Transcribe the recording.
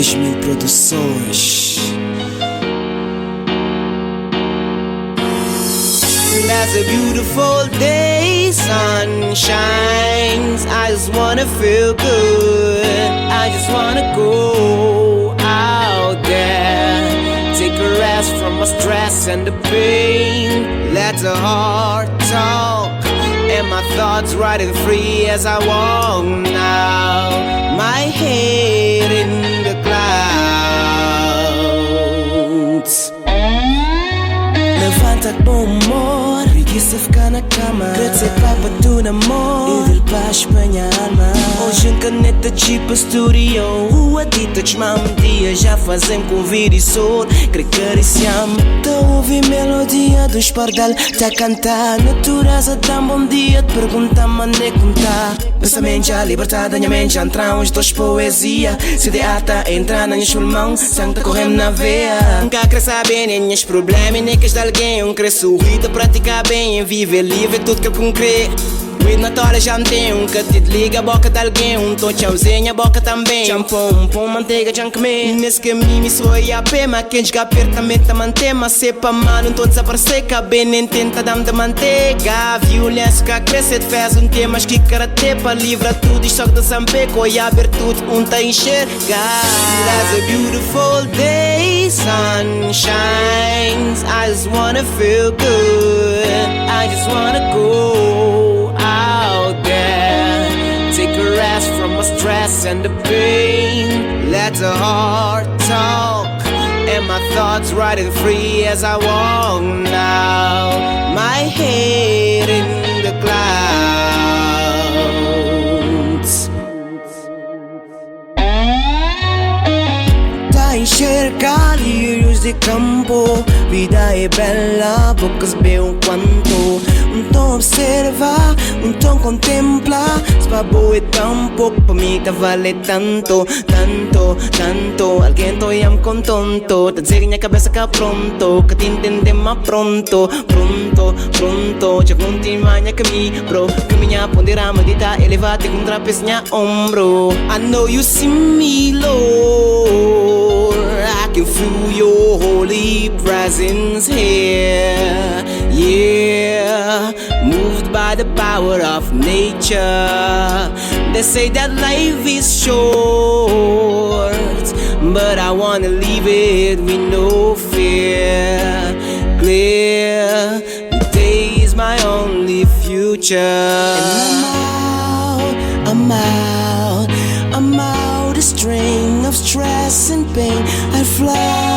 2000 Produções. That's a beautiful day, sun shines. I just wanna feel good. I just wanna go out there, take a rest from my stress and the pain. Let the heart talk and my thoughts riding free as I walk now. My head in the clouds. Levanta com bom humor, preguiça ficar na cama. Quer papo tu namoro e del paz pra minha alma. Hoje em caneta tipo studio, rua dita um dia já fazem convite e sol, quer acariciar-me. Tá ouvir melodia dos pardal, tá cantar natureza dá um bom dia, te pergunta mané contar. Pensamento já libertada, minha mente já entra uns dois poesia. Se de ata entra na minha pulmão, sangue tá correndo na veia. Nunca quer saber nem meus problemas, nem que de alguém. Um querer sorrir, te praticar bem, viver livre, tudo que eu crê. Weed na tora já não tem um que te liga a boca de alguém. Um tô tchauzinho, a boca também. Shampoo, um pão, manteiga, já comer. Nesse caminho me soa a pé, mas quem joga perto também te mantém. Mas sepa mal, não tô desaparecer, cabe nem tenta dar-me de manteiga. Violência que cresce, te faz um tema, mas que karate pa livra tudo. E choque de sampeco e abre tudo, um tá enxergar. That's a beautiful day, sun shines. I just wanna feel good. I just wanna go out there, take a rest from my stress and the pain. Let the heart talk and my thoughts riding free as I walk now. My head in the clouds. Tá enxergar lírios de campo. Vida é bela, poucos bem o quanto. Um tom observa, um tom contempla. Se pa boa é tão pouco, pa mim tá vale tanto, tanto, tanto. Alguém tô yam com tonto, tá dizer minha cabeça cá pronto, que te entender mais pronto, pronto, pronto. Já continua minha caminho, bro. Caminhar, ponderar, meditar, elevar, ter um trapeço minha ombro. I know you see me, Lord. I can feel your holy presence here. Yeah, moved by the power of nature. They say that life is short, but I wanna live it with no fear. Clear, the day is my only future. And I'm out, I'm out, I'm out a string of stress and pain. I fly.